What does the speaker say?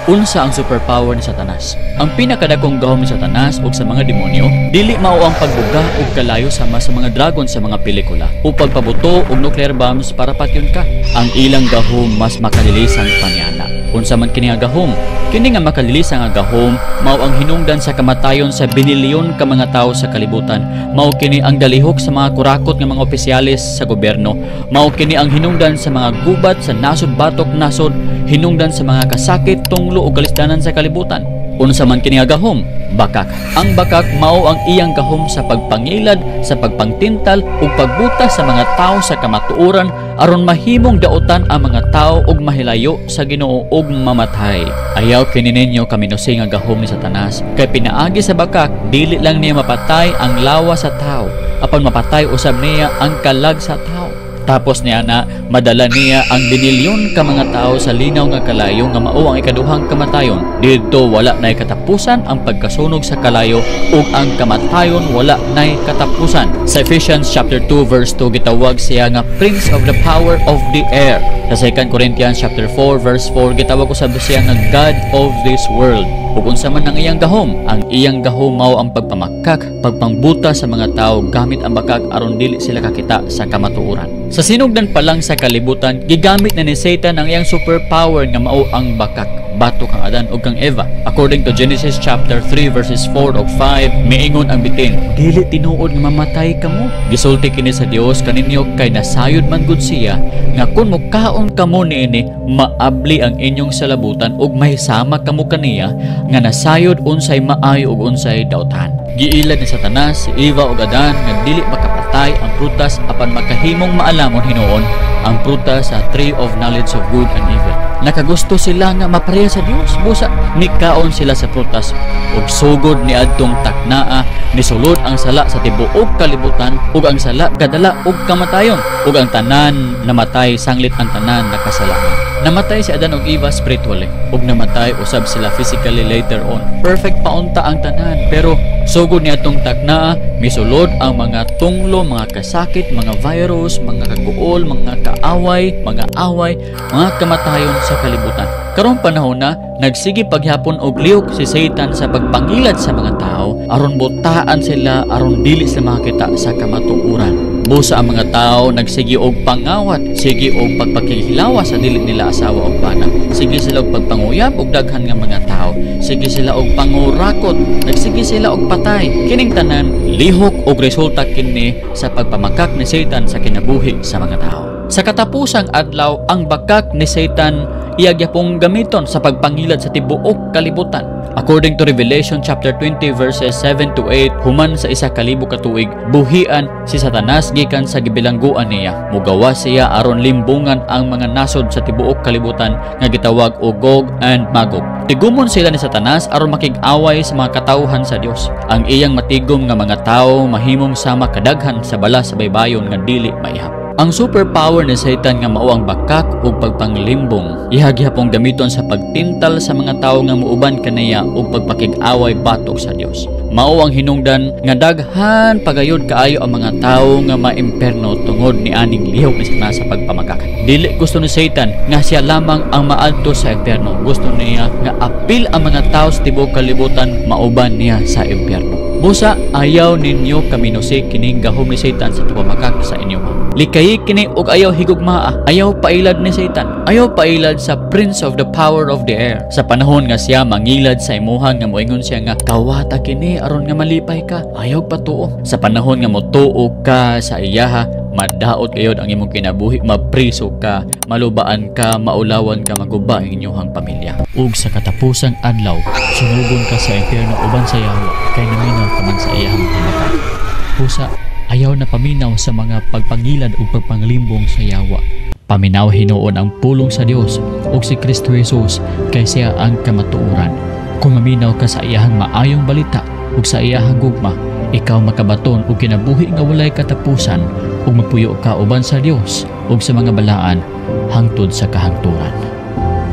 Unsa ang superpower ni Satanas? Ang pinakadakong gahom ni Satanas ug sa mga demonyo dili mao ang pagbuga og kalayo sama sa mga dragon sa mga pelikula o pagpabuto og nuclear bombs para patyon ka. Ang ilang gahom mas makalilisang panyana. Unsa man kini nga gahom? Kini nga makalilisang nga gahom mao ang hinungdan sa kamatayon sa binilyon ka mga tawo sa kalibutan. Mao kini ang galihok sa mga kurakot nga mga opisyales sa gobyerno. Mao kini ang hinungdan sa mga gubat sa nasod batok nasod, hinungdan sa mga kasakit, tunglo ug kalisdanan sa kalibutan. Unsa man kini nga gahom? Bakak. Ang bakak mao ang iyang gahom sa pagpangilad, sa pagpangtintal ug pagbuta sa mga tawo sa kamatuoran aron mahimong daotan ang mga tawo ug mahilayo sa Ginoo ug mamatay. Ayaw kini ninyo kaminusi nga gahom ni Satanas kay pinaagi sa bakak dili lang niya mapatay ang lawas sa tawo, apan mapatay usab niya ang kalag sa tawo. Tapos niya na madala niya ang binilyon ka mga tao sa linaw nga kalayo nga mao ang ikaduhang kamatayon. Didto wala nay katapusan ang pagkasunog sa kalayo ug ang kamatayon wala nay katapusan. Sa Ephesians chapter 2 verse 2 gitawag siya nga prince of the power of the air. Sa 2 Corinthians chapter 4 verse 4 gitawag usab siya nga god of this world. Ug unsa man ang iyang gahom? Ang iyang gahom mao ang pagpamakak, pagpangbuta sa mga tao gamit ang bakak aron dili sila kakita sa kamatuoran. Sa sinugdan pa lang sa kalibutan, gigamit na ni Satan ang iyang superpower nga mao ang bakak batok kang Adan ug kang Eva. According to Genesis chapter 3 verses 4 ug 5, miingon ang bitin, "Dili tinuod nga mamatay kamo. Gisulti kini sa Dios kaninyo kay nasayod man gud siya nga kun mokaon kamo niini, maabli ang inyong salabutan ug mahisama kamo kaniya nga nasayod unsay maayo ug unsay dautan." Giilad ni Satanas si Eva ug Adan nga dili makapatay ang prutas apan makahimong maalamon hinuon ang prutas sa tree of knowledge of good and evil. Nakagusto sila nga mapareha sa Dios, busa nikaon sila sa prutas ug sugod ni adtong taknaa nisulod ang sala sa tibuok kalibutan ug ang sala gadala og kamatayon ug ang tanan namatay sanglit ang tanan nakasalanan. Namatay si Adan ug Eva spiritually ug namatay usab sila physically later on. Perfect pa unta ang tanan, pero sugod ni atong taknaa misulod ang mga tunglo, mga kasakit, mga virus, mga kaguol, mga kaaway, mga away, mga kamatayon sa kalibutan. Karong panahon na, nagsige paghapon og lihok si Satan sa pagpangilad sa mga tao aron butaan sila aron dili sila makakita sa kamatuoran. Busa ang mga tao nagsige og pangawat, sige og pagpakihilawa sa dili nila asawa og bana. Sige sila og pagpanguyab og daghan nga mga tao. Sige sila og pangurakot, nagsige sila og patay. Kining tanan lihok og resulta kini sa pagpamakak ni Satan sa kinabuhi sa mga tao. Sa katapusang adlaw, ang bakak ni Satan iya gyapong gamiton sa pagpangilad sa tibuok kalibutan. According to Revelation chapter 20 verses 7 to 8, human sa 1,000 ka tuig, buhian si Satanas gikan sa gibilangguan niya. Mugawa siya aron limbungan ang mga nasod sa tibuok kalibutan nga gitawag og Gog and Magog. Tigumon sila ni Satanas aron makig-away sa mga katawhan sa Dios. Ang iyang matigom nga mga tawo mahimong sama kadaghan sa bala sa baybayon nga dili maihap. Ang superpower ni Satan nga mao ang bakak ug pagpanglimbong, iya gihapong gamiton sa pagtintal sa mga tawo nga muuban kaniya ug pagpakig-away batok sa Dios. Mao ang hinungdan nga daghan pagayod kaayo ang mga tawo nga maimperno tungod ni aning lihok ni Satanas sa pagpamakak. Dili gusto ni Satan nga siya lamang ang maadto sa impyerno. Gusto niya nga apil ang mga tawo sa tibuok kalibutan mauban niya sa impyerno. Busa ayaw ninyo kaminusi kining gahom ni Satan sa pagpamakak sa inyo. Likayi kini og ayaw higugmaa, ayaw pailad ni Satan, ayaw pailad sa prince of the power of the air. Sa panahon nga siya mangilad sa imuha nga moingon siya nga kawata kini aron nga malipay ka, ayaw patuo. Sa panahon nga motuo ka sa iyaha, madaot gayod ang imong kinabuhi, mapriso ka, malubaan ka, maulawan ka, maguba ang inyong pamilya. Ug sa katapusang adlaw, sunugon ka sa impyerno uban sa yawa, kay naminaw ka man sa iyahang pamakan. Busa, ayaw na paminaw sa mga pagpangilad ug pagpanglimbong sa yawa. Paminaw hinuon ang pulong sa Dios ug si Kristo Jesus kay siya ang kamatuoran. Kung maminaw ka sa iyahang maayong balita ug sa iyahang gugma, ikaw makabaton og kinabuhi nga walay katapusan ug magpuyo ka uban sa Dios ug sa mga balaan hangtod sa kahangturan.